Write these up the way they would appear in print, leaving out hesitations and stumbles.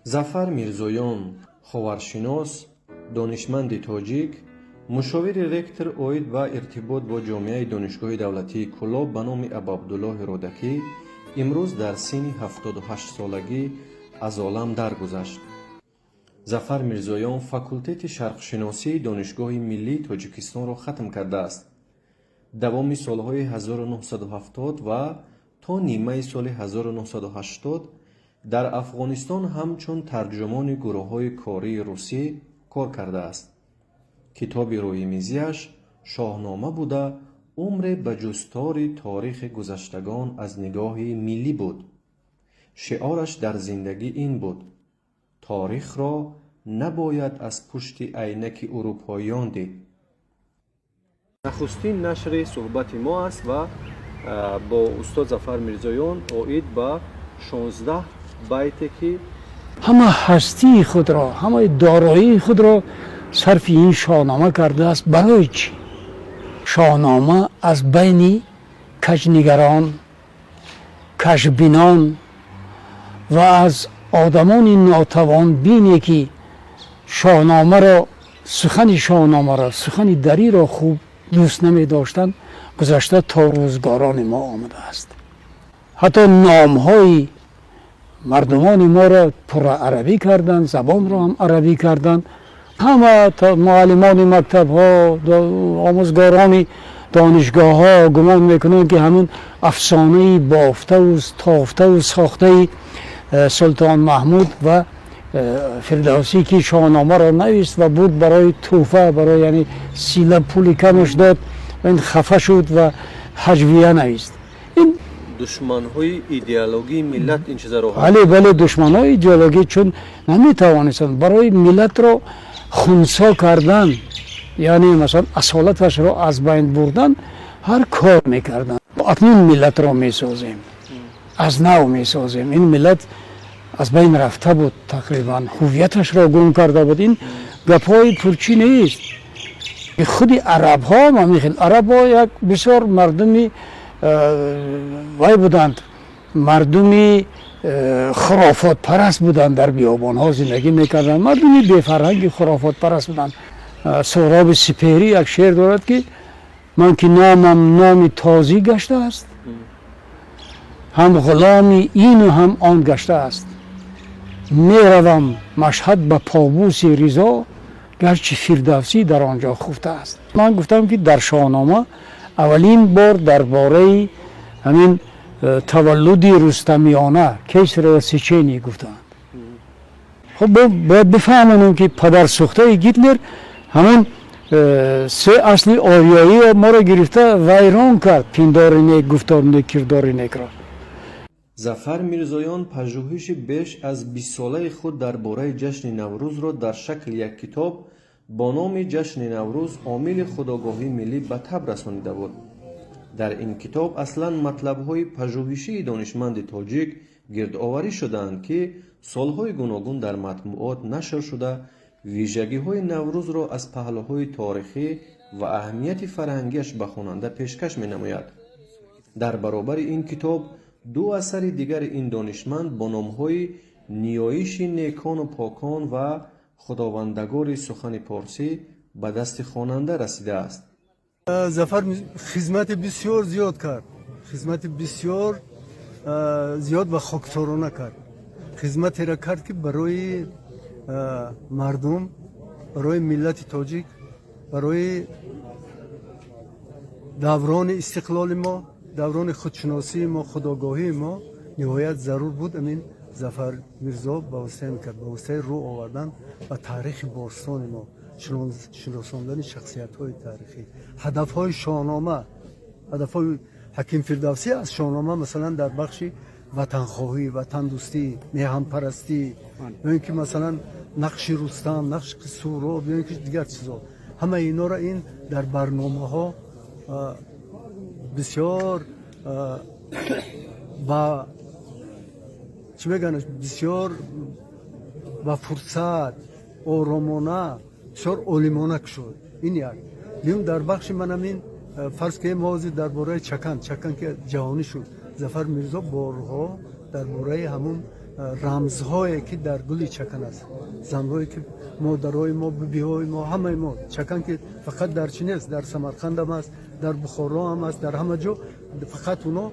Зафар Мирзоён, ховаршинос, донишманди тоҷик, мушовири ректор оид ба иртибот бо ҷомеаи Донишгоҳи давлатии Кӯлоб ба номи Абуабдуллоҳи Рӯдакӣ, имрӯз дар синни 78-солагӣ аз олам даргузашт. Зафар Мирзоён факултети шарқшиносии Донишгоҳи миллии Тоҷикистонро хатм кардааст. Давоми солҳои 1970 ва то нимаи соли 1980 дар Афғонистон ҳамчун тарҷумони гурӯҳҳои кории русӣ кор кардааст. Китоби рӯимизиаш «Шоҳнома» буда, умре ба ҷустори таърихи гузаштагон аз нигоҳи миллӣ буд. Шиораш дар зиндагӣ ин буд: «Таърихро набояд аз пушти айнаки урупоиён дид». Нахустин нашри суҳбати мо аст ва бо устод Зафар Мирзоён оид ба 16 байте, ки Ҳама ҳастии худро, ҳамаи дороии худро сарфи ин Шоҳнома кардааст. Барои чӣ Шоҳнома аз байни каҷнигарон, каҷбинон ва аз одамони нотавонбине, ки Шоҳномаро, сухани Шоҳномаро, сухани дариро хуб дӯст намедоштанд, гузашта то рӯзгорони мо омадааст. Ҳатто номҳои мардумони моро пурра арабӣ карданд, забонро ҳам арабӣ карданд. Ҳама муаллимони мактабҳо, омӯзгорони донишгоҳҳо гумон мекунанд, ки ҳамин афсонаи бофтаву тофтаву сохтаи Султон Маҳмуд ва Фирдавсӣ, ки Шоҳномаро навист ва буд барои тӯҳфа, барои, яъне, сила пули камаш дод ва ин хафа шуд ва ҳаҷвия навист, ин Душманҳои идеологии миллат ин чизаро Бале, душманҳои идеологӣ, чун наметавонистанд барои миллатро хунсо кардан, яъне, масалан, асолаташро аз байн бурдан, ҳар кор мекарданд. Акнун миллатро месозем, аз нав месозем. Ин миллат аз байн рафта буд, тақрибан ҳуввияташро гум карда буд. Ин гапҳои пурчӣ нест. Худи арабҳо ҳамин хел. Арабҳо як бисёр мардуми вай буданд, мардуми хурофотпараст буданд, дар биёбонҳо зиндагӣ мекарданд, мардуми бефарҳанги хурофотпараст буданд. Соҳроби Сиперӣ як шеър дорад, ки ман ки номам номи тозӣ гаштааст, ҳам ғуломи ину ҳам он гаштааст, меравам Машҳад ба побуси Ризо, гарчи Фирдавсӣ дар он ҷо хуфтааст. Ман гуфтам, ки дар Шоҳнома аввалин бор дар бораи ҳамин таваллуди рустамиёна, кесарево сечение, гуфтаанд. Хуб, бояд бифаҳмонем, ки падарсӯхтаи Гитлер ҳамон се асли ориёиро моро гирифта вайрон кард: пиндори нек, гуфтори нек, кирдори некро. Зафар Мирзоён пажӯҳиши беш аз бистсолаи худ дар бораи ҷашни Наврӯзро дар шакли як китоб бо номи «Ҷашни Наврӯз: омили худогоҳии миллӣ» ба таб расонида буд. Дар ин китоб аслан матлабҳои пажӯҳишии донишманди тоҷик гирдоварӣ шудаанд, ки солҳои гуногун дар матбуот нашр шуда, вижагиҳои Наврӯзро аз паҳлӯҳои таърихӣ ва аҳамияти фарҳангиаш ба хонанда пешкаш менамояд. Дар баробари ин китоб ду асари дигари ин донишманд бо номҳои «Ниёиши некону покон» ва «Худовандагори сухани порсӣ» ба дасти хонанда расидааст. Зафар хизмати бисёр зиёд кард, хизмати бисёр зиёд ва хоксорона кард. Хизматеро кард, ки барои мардум, барои миллати тоҷик, барои даврони истиқлоли мо, даврони худшиносии мо, худогоҳии мо ниҳоят зарур буд. Амин Зафар Мирзо ба воситаи кард, ба воситаи рӯ овардан ба таърихи бостони мо, шиносондани шахсиятҳои таърихӣ, ҳадафҳои Шоҳнома, ҳадафҳои Ҳаким Фирдавсӣ аз Шоҳнома, масалан, дар бахши ватанхоҳӣ, ватандӯстӣ, меҳанпарастӣ, ё ин ки, масалан, нақши Рустам, нақши Суроб, ё ин ки дигар чизо, ҳамаи инора ин дар барномаҳо бисёр ба чӣ мегӯянд, бисёр ба фурсат, оромона, бисёр олимона шуд. Ин як. Дуюм, дар бахши манамин, фарз кунем, мо ҳозир дар бораи Чакан, Чакан ки ҷаҳонӣ шуд, Зафар Мирзо борҳо дар бораи ҳамун Рамзҳое, ки дар гули чакан аст, занҳое, ки модарои мо, бибиҳои мо, ҳамаи мо, чакан ки фақат дар чӣ нест, дар Самарқандам аст, дар Бухоро ҳам аст, дар ҳама ҷо. Фақат оно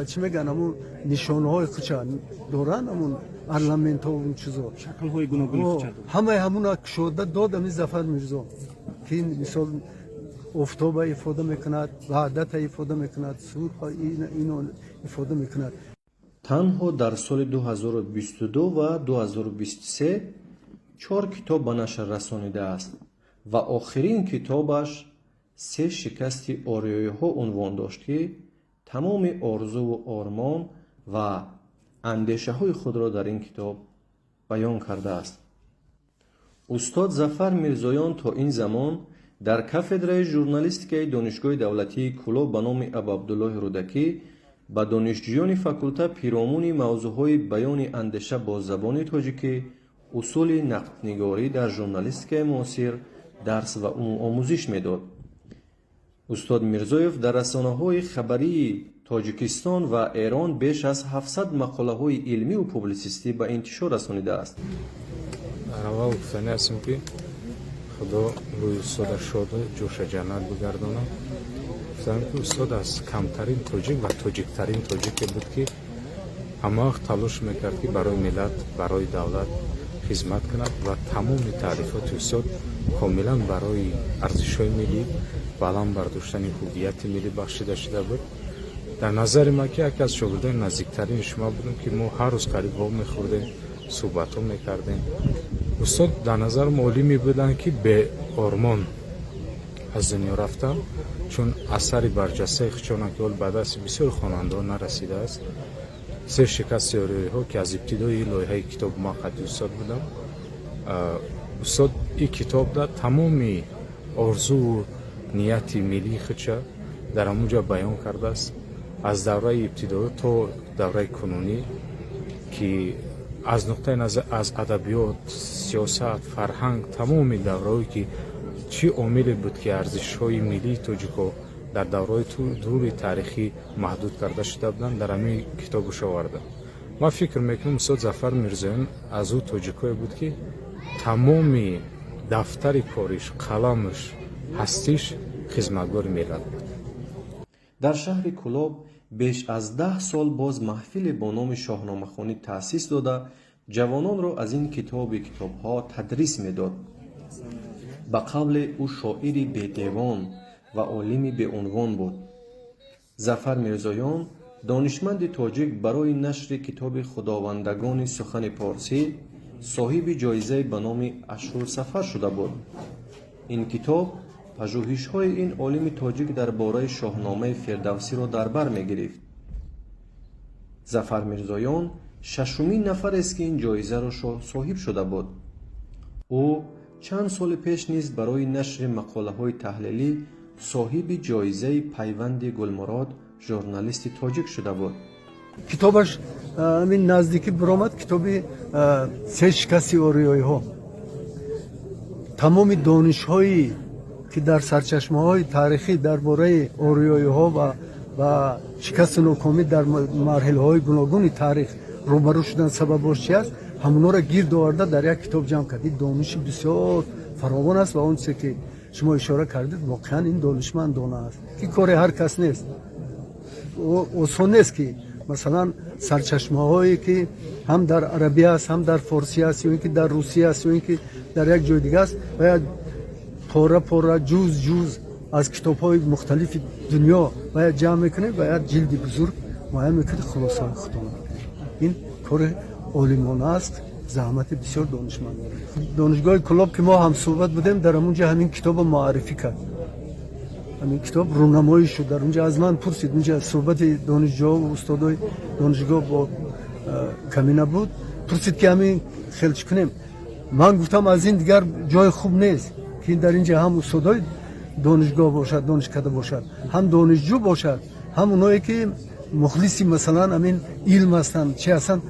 чӣ мегӯянд, ҳамун нишонаҳои худша доранд, ҳамун орнаментҳо, он чизо. Шаклҳои гуногуни. Ҳамаи ҳамуна кушода дод ами Зафар Мирзо, ки мисол офтоба ифода мекунад, ваҳдата ифода мекунад, сурха ино ифода мекунад. Танҳо дар соли 2022 ва 2023 чор китоб ба нашр расонидааст ва охирин китобаш «Се шикасти ориёиҳо» унвон дошт, ки тамоми орзуву ормон ва андешаҳои худро дар ин китоб баён кардааст. Устод Зафар Мирзоён то ин замон дар кафедраи журналистикаи Донишгоҳи давлатии Кӯлоб ба номи Абуабдуллоҳи Рӯдакӣ ба донишҷӯёни факулта пиромуни мавзӯъҳои баёни андеша бо забони тоҷикӣ, усули нақднигорӣ дар журналистикаи муосир дарс ва омӯзиш медод. Устод Мирзоев дар расонаҳои хабарии Тоҷикистон ва Эрон беш аз 700 мақолаҳои илмиву публитсистӣ ба интишор расонидааст. Дар аввал гуфтанӣ ҳастем, ки Худо рӯи устода шоду ҷоша ҷаннат бигардонад. Гуфтам, ки устод аз камтарин тоҷик ва тоҷиктарин тоҷике буд, ки ҳама вақт талош мекард, ки барои миллат, барои давлат хизмат кунад, ва тамоми таълифоти устод комилан барои арзишҳои миллӣ, баланд бардоштани ҳуввияти миллӣ бахшида шуда буд. Дар назари ман, ки яке аз шогирдони наздиктарини шумо будем, ки мо ҳар рӯз қариб вом мехӯрдем, суҳбатҳо мекардем, устод дар назарам олиме буданд, ки беормон аз дунё рафтанд, чун асари барҷастаи худшонанд, ки ҳол ба дасти бисёри хонандаҳо нарасидааст, «Се шикасти ориёиҳо», ки аз ибтидои лоиҳаи китоб ман қадди устод будам. Устод ин китоб да тамоми орзуву нияти миллии худша дар ҳамун ҷо баён кардааст, аз давраи ибтидоӣ то давраи кунунӣ, ки аз нуқтаи назар аз адабиёт, сиёсат, фарҳанг, тамоми давраҳое, ки чӣ омиле буд, ки арзишҳои миллии тоҷико дар давраҳои дури таърихӣ маҳдуд карда шуда буданд, дар ҳамин китобаш оварда. Ман фикр мекунам, устод Зафар Мирзоён аз ӯ тоҷикое буд, ки тамоми дафтари кориш, қаламаш, ҳастиш хизматгори миллат буд. Дар шаҳри Кӯлоб беш аз 10 сол боз маҳфиле бо номи шоҳномахонӣ таъсис дода, ҷавононро аз ин китоби китобҳо тадрис медод. Ба қавле, ӯ шоири бедевон ва олими беунвон буд. Зафар Мирзоён, донишманди тоҷик, барои нашри китоби «Худовандагони сухани порсӣ» соҳиби ҷоизае ба номи Ашурсафар шуда буд. Ин китоб пажӯҳишҳои ин олими тоҷик дар бораи Шоҳномаи Фирдавсиро дар бар мегирифт. Зафар Мирзоён шашумин нафарест, ки ин ҷоизаро соҳиб шуда буд. Ӯ чанд соли пеш низ барои нашри мақолаҳои таҳлилӣ соҳиби ҷоизаи Пайванди Гулмурод, журналисти тоҷик, шуда буд. Китобаш ҳамин наздикӣ биромад, китоби «Се шикасти ориёиҳо». Тамоми донишҳое, ки дар сарчашмаҳои таърихӣ дар бораи ориёиҳо ва шикасту нокомӣ дар марҳилаҳои гуногуни таърих рӯбарӯ шудан, сабабош чи аст, ҳамонҳоро гирд оварда дар як китоб ҷамъ кард. Ин дониши бисёр фаровон аст ва он чизе, ки шумо ишора кардед, воқеан ин донишмандона аст, ки кори ҳар кас нест, осон нест, ки масалан сарчашмаҳое, ки ҳам дар арабӣ аст, ҳам дар форсӣ аст, ё ин ки дар русӣ аст, ё ин ки дар як ҷои дига аст, бояд пора пора, ҷуз ҷуз аз китобҳои мухталифи дунё бояд ҷамъ мекунед ва як ҷилди бузург муайян мекунед, хулосаи худтон. Ин кори олимона аст, заҳмати бисёр донишмандона. Донишгоҳи Кӯлоб, ки мо ҳамсӯҳбат будем, дар ҳамун ҷо ҳамин китобо муаррифӣ кард, ҳамин китоб рӯнамоӣ шуд. Дар унҷа аз ман пурсид, унҷа суҳбати донишҷӯ, устодои донишгоҳ бо камина буд, пурсид, ки ҳамин хел чӣ кунем. Ман гуфтам, аз ин дигар ҷои хуб нест, ки дар инҷа ҳам устодои донишгоҳ бошад, донишкада бошад, ҳам донишҷӯ бошад, ҳам оное, ки мухлиси масалан ҳамин илм ҳастанд, чи ҳастанд.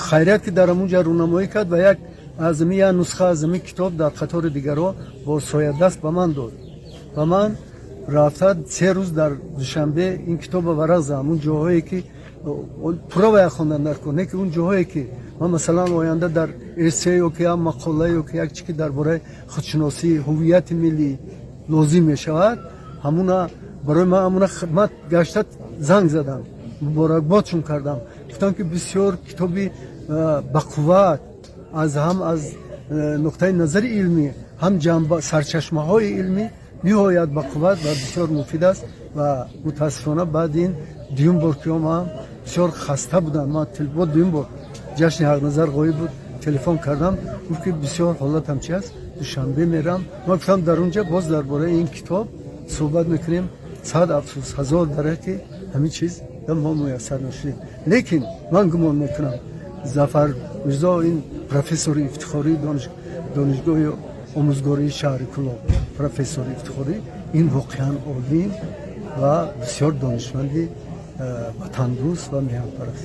Хайрият, ки дар ҳамун ҷа рӯнамоӣ кард ва як аз ами як нусха аз ҳамин китоб дар қатори дигарҳо бо соядаст ба ман дод ва ман рафта 3 рӯз дар Душанбе ин китоба варақ задам. Он ҷоҳое, ки пурра бояд хондан дар кор не, ки он ҷоҳое, ки Ман, масалан, оянда дар эссе ё ки як мақола ё ки як чи ки дар бораи худшиносӣ, ҳуввияти миллӣ лозим мешавад, ҳамуна барои ман, ҳамуна ман гашта занг задам, муборакбодшон кардам, гуфтам, ки бисёр китоби бақувват аз ҳам аз нуқтаи назари илмӣ, ҳам ҷанба сарчашмаҳои илмӣ ниҳоят бақувват ва бисёр муфид аст. Ва мутаассифона, баъди ин дуюм бор ки омадам, бисёр хаста будам. Ман бо дуюм бор ҷашни Ҳақназар ғоиб буд, телефон кардам, гуфт, ки бисёр ҳолатам чи аст, Душанбе мерам. Ман гуфтам, дар он ҷа боз дар бораи ин китоб суҳбат мекунем. Сад афсӯс, ҳазор даре, ки ҳамин чиз мо муяссар нашудем. Лекин ман гумон мекунам, Зафар Мирзо, ин профессори ифтихории Донишгоҳи омӯзгории шаҳри Кулоб, профессори ифтихорӣ, ин воқеан олим ва бисёр донишманди ватандӯст ва меҳанпараст.